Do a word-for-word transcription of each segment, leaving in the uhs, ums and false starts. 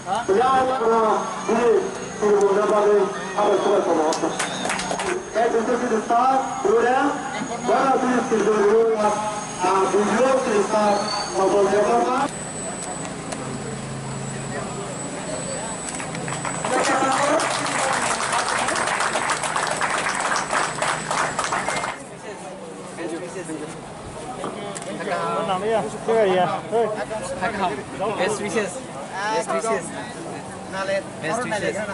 Best wishes. Best wishes. Best wishes.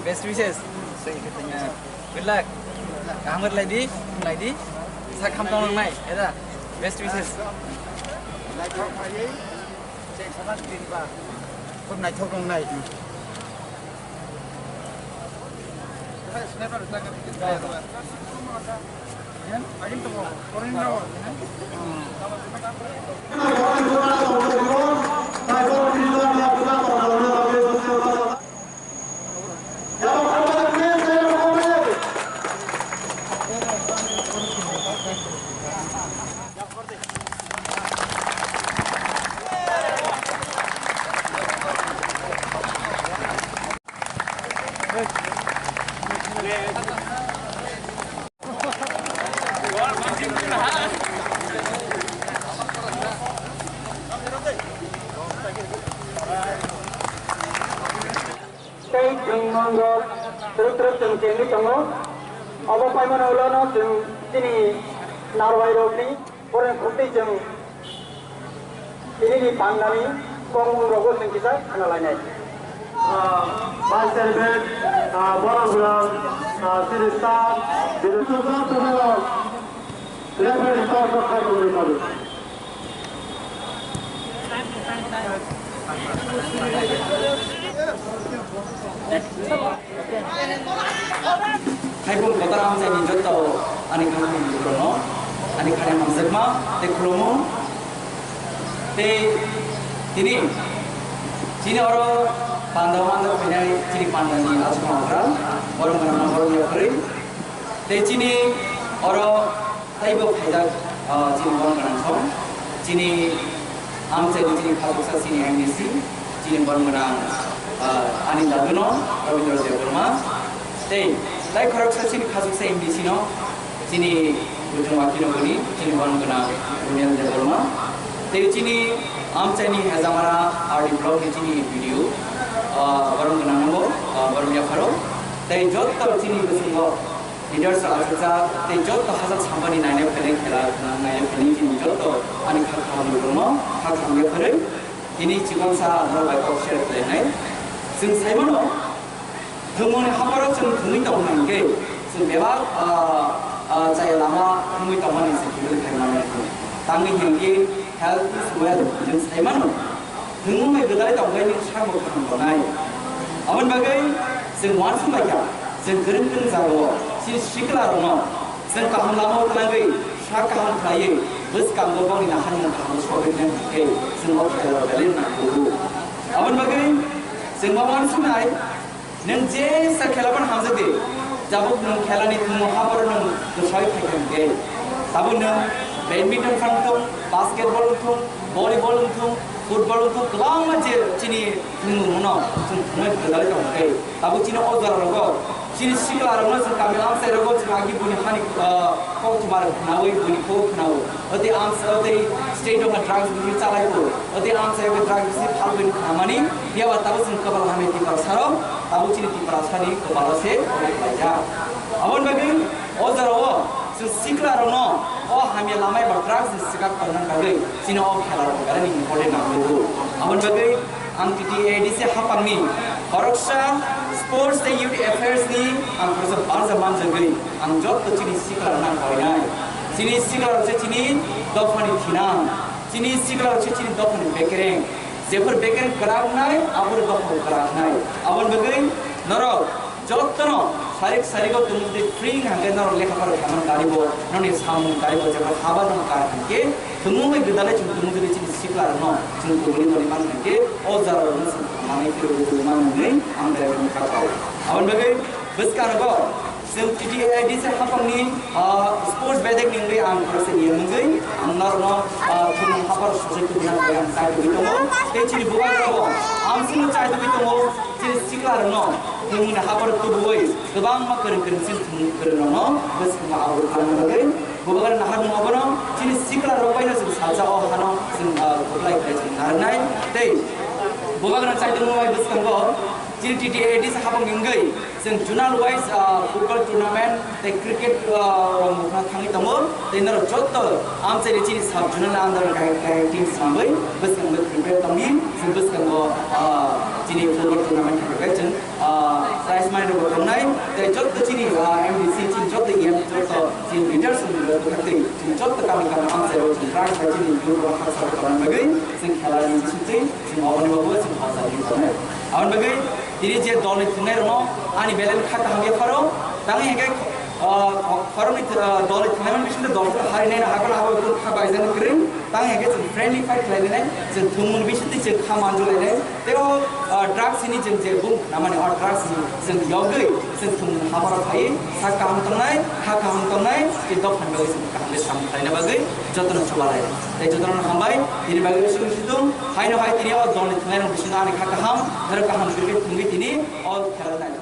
Best wishes. Good luck. Kaham khe lai di, lai di. Sa kham tong nang nai, era. Best wishes. Khub naithok nang nai. Tei chwng mongol twrwk twrwk chwng chengwi tongo. Obo paimano ulo no chwng chini narwai rokni borokni khuk twi chwng tinini pandani kokmung rogo chwng kisa khna lainai. Ah, Vice Chairman, ah, borok rok, ah, chini staff, bini referee staff rok khai tongwi mano. Thaibung kotor amchaini jotto ani kha hamjakma, ani kha hamjakma tei khulumo. Tei tini chini oro panda manda phainai chini pandani achukma okra, borok gwnang borok yaphari. Tei chini oro taibo phaijak, ah, chini borok gwnang song. Chini amchaini chini khasuksa chini M D C, chini borok gwnang, ah, ani daduno Rabindra Debbarma. Tei, tai khoroksa chini khasuksa M D C no, chini Bujung Wakino Guni, chini borok gwnang Daniel Debbarma. Tei chini amchaini Hejamara R D block ni chini B D O, ah, borok gwnang no, ah, borok yapharo. Tei jotto chini bisingo leaders rok achukjak, tei jotto hachal sampani naina phainai khela naina phainai chini jotto ani kha kaham ni borokno kha kaham yaphari tini chikon sa norok bai kok share khlainai. Chwng saimano, thwngmungni haparo chwng thwngwi tongmani hwnkhe chwng bebak, ah, ah, chaya lama thwngwi tongmani chwng thwngwi phaimani. Tangwi hwnkhe health is wealth, chwng saimano. Thwngmung bai gwdalwi tongkhe nini sakbo kaham tongnai. Aboni bagwi chwng uansuk lai kha, chwng kwrwng kwrwng jagao chini siklarokno chwng kaham lamao twlangwi sak kaham khlaiwi bwskango bongni naharmung kaham sogwi tongkhe chwng o khairok belai nangkukgo. Aboni bagwi chwng ma uansuknai. Nwng jesa khela phano hamjak di, tabuk nwng khelani thwngmung haporo nwng kwsai phaikha hwnkhe, tabuk nwng badminton phano wngthung, basketball wngthung, volleyball wngthung, football wngthung, kwbangma je chini thwngmung no chwng thwngwi gwdalwi tong hwnkhe, tabuk chini o jora rogo chini sikla rokno chwng kami amchai rogo chwng agi buni hani, ah, koktwma rok khnaui buni kok khnaui. Oti ang sa oti state of drugs bisi chalai ko. Oti ang sa oti drugs bisi phalbini khamani. Yawa tabo chwng kwbal hamya Tiprasa rok, tabo chini Tiprasa ni kwbalo se laijak. Aboni bagwi o jora o chwng sikla rokno o hamya lamai ba drugs ni swkak tongna bagwi chini o khela rok belai ni important nangkukgo. Aboni bagwi Ang T T A D C hapangni khoroksa sports tei youth affairs ni ang khoroksa barja manjagwi ang jotto chini sikla rokno ang koinai. Chini sikla rok se chini dophani thinang, chini sikla rok se chini dophani bekereng. Jephuru bekereng kwrak wngnai, aphuru dophabo kwrak wngnai. Aboni bagwi norok jottono sarik sarigo tongmung twi free hwnkhe norok lekha pora khaimani garibo, noni samung garibo jeba haba nang kar hwnkhe thwngmung bai gwdalai chwng tongmung twi chini sikla rokno chwng tongwi tongwi man hwnkhe o jora rokno chwng manwi twi rwgwi tongwi man hwnwi ang jai rokno kha kau. Aboni bagwi bwskango Chwng T T A I D C haphangni, ah, sports bedek ni wngwi ang khoroksa ni wngwi ang norokno, ah, chwng haphar sujui tubuna bagwi ang chai tubui tongo. Tei chini bubagrabo ang chwngno chai tubui tongo, chini siklarokno chwngni haphar tubuwi kwbangma kwrwng kwrwng chini thwngmung kwrwngrokno bwskango abo khlana bagwi. Bubagra naharmung abono chini siklarok baino chwng salsa o hano chwng, ah, kwplai khlai chwng narwknai. Tei bubagra chai tongmung bai bwskango chini T T A I D C haphangni wngwi chwng zonal wise, ah, football tournament tei cricket, ah, rok nukna thangwi tongo. Tei norok jotto amchaini chini sub zonal under kai kai team swnamwi bwskango prepare tongdi. Chwng bwskango, ah, chini football tournament khai kai chwng, ah, prize money rok tongnai. Tei jotto chini, ah, M D C chini jotto E M jotto chini leaders rok tei chini jotto kami kami amchai rok chwng rang khai chini youth rok haksa rok tongna bagwi chwng khela ni bisingtwi chwng oboni bagwi chwng haksa rok tongnai. Aboni bagwi tini je dol ni thwngnairokno ani belai kha kaham yapharo, tangwi hwnkhe, ah, khoroknwi, ah, dol ni thwngnaimani bisingtwi dol phano harinai, hakhe hakhe kha baijani kwrwng, tangwi hwnkhe chwng friendly fight khlainai, chwng thwngmung bisingtwi chwng kha manjulainai. Tei o, ah, drugs ni chwng je bung khnamani, o drugs ni chwng yogwi chwng thwngmung hapharo phaiwi sak kaham tongnai, kha kaham tongnai, tei dophani bagwi chwng kaham khe samung khlaina bagwi jotono chubalai. Tei jotono hambai, tini bagwi sung situng, haino hai tini o dol ni thwngnairok bisingo ani kha kaham, norok kaham kwrwi khe thwngwi tini o khela nai.